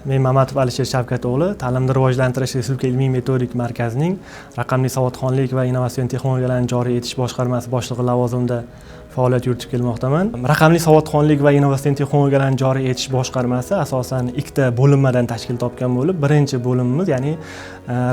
Men Mamatov Alisher Shavkat o'g'li, Ta'limni rivojlantirish respublika ilmiy metodik markazining raqamli savodxonlik va innovatsion texnologiyalarni joriy etish boshqarmasi boshlig'i lavozimida faoliyat yuritib kelmoqdaman. Raqamli savodxonlik va innovatsion texnologiyalarni joriy etish boshqarmasi asosan ikkita bo'linmadan tashkil topgan bo'lib, birinchi bo'limimiz, ya'ni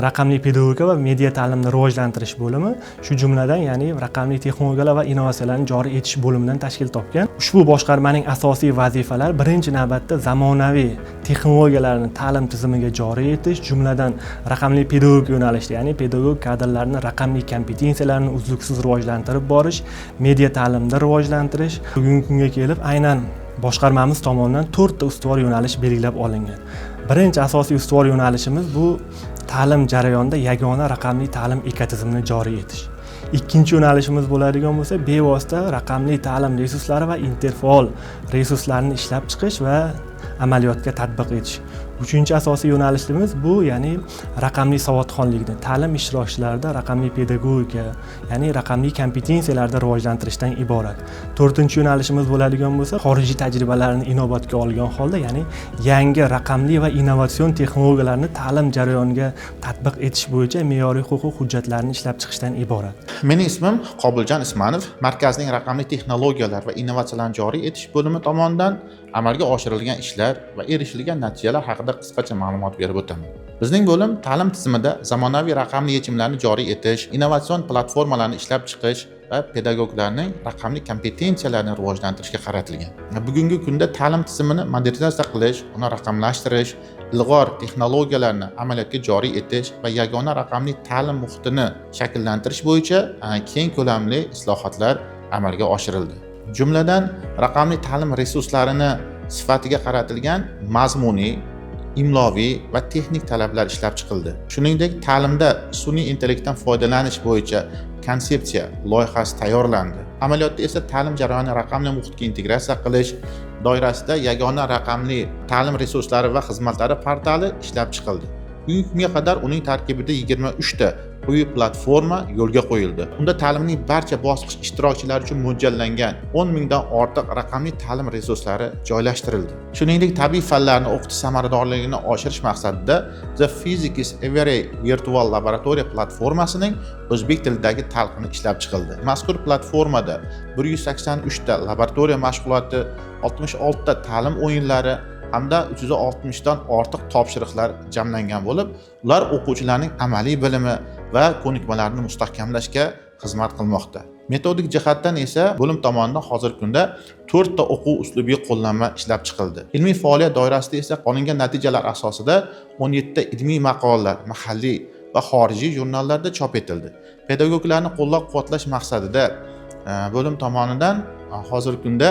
raqamli pedagogika va media ta'limni rivojlantirish bo'limi, shu jumladan, ya'ni raqamli texnologiyalar va innovatsiyalarni joriy etish bo'limidan tashkil topgan. Ushbu boshqarmaning asosiy vazifalari birinchi navbatda zamonaviy texnologiyalarni ta'lim tizimiga joriy etish, jumladan raqamli pedagogika yo'nalishida, ya'ni pedagog kadrlarni raqamli kompetensiyalarni uzluksiz rivojlantirib borish, media ta'limni rivojlantirish. Bugungi kunga kelib aynan boshqarmamiz tomonidan to'rtta ustuvor yo'nalish belgilab olingan. Birinchi asosiy ustuvor yo'nalishimiz bu ta'lim jarayonida yagona raqamli ta'lim ekotizimini joriy etish. Ikkinchi yo'nalishimiz bo'ladigan bo'lsa, bevosita raqamli ta'lim resurslari va interfaol resurslarni ishlab chiqish va amaliyotga tatbiq etish. Uchinchi asosiy yo'nalishimiz bu, ya'ni raqamli savodxonlikni ta'lim ishtirokchilarida raqamli pedagogika, ya'ni raqamli kompetensiyalarni rivojlantirishdan iborat. To'rtinchi yo'nalishimiz bo'ladigan bo'lsa, xorijiy tajribalarni inobatga olgan holda, ya'ni yangi raqamli va innovatsion texnologiyalarni ta'lim jarayoniga tatbiq etish bo'yicha me'yoriy huquq hujjatlarini ishlab chiqishdan iborat. Mening ismim Qobiljon Ismanov. Markazning raqamli texnologiyalar va innovatsiyalarni joriy etish bo'limi tomonidan amalga oshirilgan ishlar va erishilgan natijalar haqida qisqacha ma'lumot berib o'taman. Bizning bo'lim ta'lim tizimida zamonaviy raqamli yechimlarni joriy etish, innovatsion platformalarni ishlab chiqish va pedagoglarning raqamli kompetensiyalarini rivojlantirishga qaratilgan. Bugungi kunda ta'lim tizimini modernizatsiya qilish, uni raqamlashtirish, ilg'or texnologiyalarni amaliyotga joriy etish va yagona raqamli ta'lim muhitini shakllantirish bo'yicha keng ko'lamli islohotlar amalga oshirildi. Jumladan, raqamli ta'lim resurslarini sifatiga qaratilgan mazmuniy, imloviy va texnik talablar ishlab chiqildi. Shuningdek, ta'limda sun'iy intellektdan foydalanish bo'yicha konsepsiya loyihasi tayyorlandi. Amaliyotda esa ta'lim jarayonini raqamli muhitga integratsiya qilish doirasida yagona raqamli ta'lim resurslari va xizmatlari portali ishlab chiqildi. Bugungi kunga qadar uning tarkibida 23 ta quyi platforma yo'lga qo'yildi. Unda ta'limning barcha bosqich ishtirokchilari uchun mo'ljallangan 10 mingdan ortiq raqamli ta'lim resurslari joylashtirildi. Shuningdek, tabiiy fanlarni o'qitish samaradorligini oshirish maqsadida The Physics Every virtual laboratoriya platformasining o'zbek tilidagi talqini ishlab chiqildi. Mazkur platformada 183 ta laboratoriya mashg'uloti, 66 ta ta'lim o'yinlari hamda 360 dan ortiq topshiriqlar jamlangan bo'lib, ular o'quvchilarning amaliy bilimi va ko'nikmalarini mustahkamlashga xizmat qilmoqda. Metodik jihatdan esa bo'lim tomonidan hozirgi kunda 4 ta o'quv uslubiy qo'llanma ishlab chiqildi. Ilmiy faoliyat doirasida esa olingan natijalar asosida 17 ta ilmiy maqolalar mahalliy va xorijiy jurnallarda chop etildi. Pedagoglarni qo'llab-quvvatlash maqsadida bo'lim tomonidan hozirgi kunda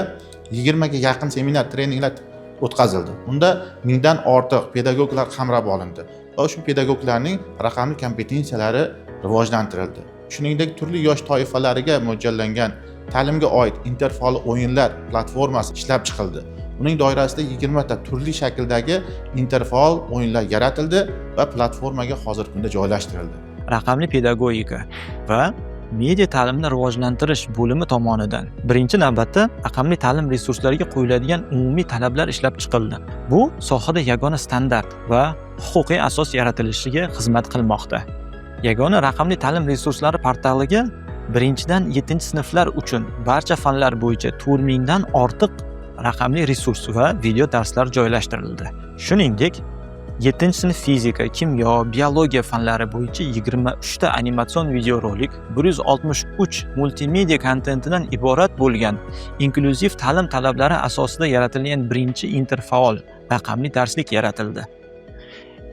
20 ga yaqin seminar treninglar o'tkazildi. Unda mingdan ortiq pedagoglar qamrab olindi va shu pedagoglarning raqamli kompetensiyalari rivojlantirildi. Shuningdek, turli yosh toifalariga mo'ljallangan ta'limga oid interfaol o'yinlar platformasi ishlab chiqildi. Uning doirasida 20 ta turli shakldagi interfaol o'yinlar yaratildi va platformaga hozirgi kunda joylashtirildi. Raqamli pedagogika va media ta'limni rivojlantirish bo'limi tomonidan birinchi navbatda raqamli ta'lim resurslariga qo'yiladigan umumiy talablar ishlab chiqildi. Bu sohada yagona standart va huquqiy asos yaratilishiga xizmat qilmoqda. Yagona raqamli ta'lim resurslari portaliga birinchidan yettinchi sinflar uchun barcha fanlar bo'yicha 4000 dan ortiq raqamli resurs va video darslar joylashtirildi. Shuningdek, yettinchi sinf fizika, kimyo, biologiya fanlari bo'yicha 23 ta animatsion videorolik, 163 multimedia kontentidan iborat bo'lgan inklyuziv ta'lim talablari asosida yaratilgan birinchi interfaol raqamli darslik yaratildi.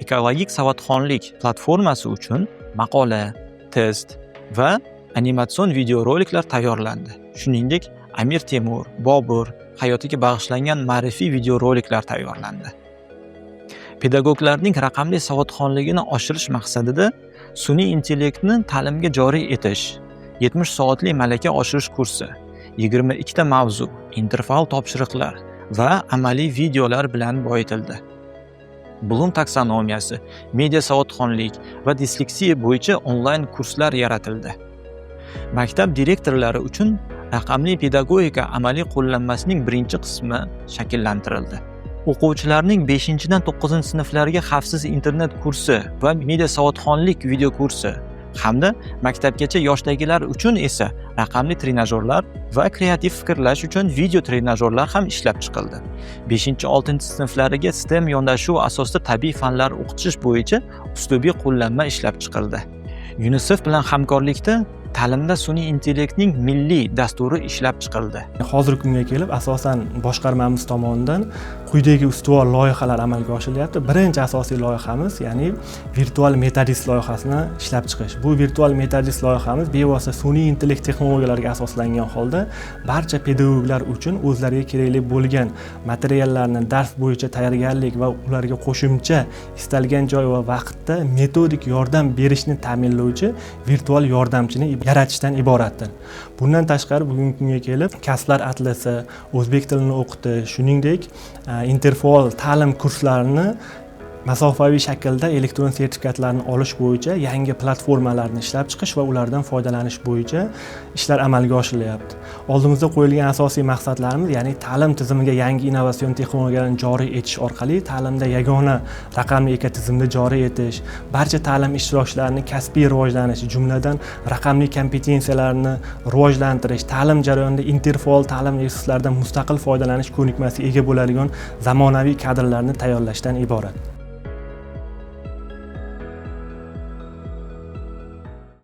Ekologik savodxonlik platformasi uchun maqola, test va animatsion videoroliklar tayyorlandi. Shuningdek, Amir Temur, Bobur hayotiga bag'ishlangan ma'rifiy videoroliklar tayyorlandi. Pedagoglarning raqamli savodxonligini oshirish maqsadida sun'iy intellektni ta'limga joriy etish 70 soatli malaka oshirish kursi 22 ta mavzu, interfaol topshiriqlar va amaliy videolar bilan boyitildi. Blum taksonomiyasi, media savodxonlik va disleksiya bo'yicha onlayn kurslar yaratildi. Maktab direktorlari uchun raqamli pedagogika amaliy qo'llanmasining birinchi qismi shakllantirildi. O'quvchilarning 5-dan 9-sinflarga xavfsiz internet kursi va media savodxonlik video kursi hamda maktabgacha yoshdagilar uchun esa raqamli trenajyorlar va kreativ fikrlash uchun video trenajyorlar ham ishlab chiqildi. 5-6-sinflariga STEM yondashuvi asosida tabiiy fanlar o'qitish bo'yicha uslubiy qo'llanma ishlab chiqildi. UNICEF bilan hamkorlikda ta'limda sun'iy intellektning milliy dasturi ishlab chiqildi. Hozirgi kunga kelib asosan boshqarmamiz tomonidan quyidagi ustuvor loyihalar amalga oshirilyapti. Birinchi asosiy loyihamiz, ya'ni virtual metodist loyihasini ishlab chiqish. Bu virtual metodist loyihamiz bevosita sun'iy intellekt texnologiyalariga asoslangan holda barcha pedagoglar uchun o'zlariga kerakli bo'lgan materiallarni dars bo'yicha tayyorgarlik va ularga qo'shimcha istalgan joy va vaqtda metodik yordam berishni ta'minlovchi virtual yordamchini yaratishdan iboratdir. Bundan tashqari bugungi kunga kelib kasblar atlasi, o'zbek tilini o'qitish, shuningdek interfaol ta'lim kurslarini masofaviy shaklda elektron sertifikatlarni olish bo'yicha yangi platformalarni ishlab chiqish va ulardan foydalanish bo'yicha ishlar amalga oshirilyapti. Oldimizda qo'yilgan asosiy maqsadlarimiz, ya'ni ta'lim tizimiga yangi innovatsion texnologiyalarni joriy etish orqali ta'limda yagona raqamli ekotizimni joriy etish, barcha ta'lim ishtirokchilarini kasbiy rivojlanishi, jumladan raqamli kompetensiyalarni rivojlantirish, ta'lim jarayonida interfaol ta'lim resurslaridan mustaqil foydalanish ko'nikmasiga ega bo'ladigan zamonaviy kadrlarni tayyorlashdan iborat.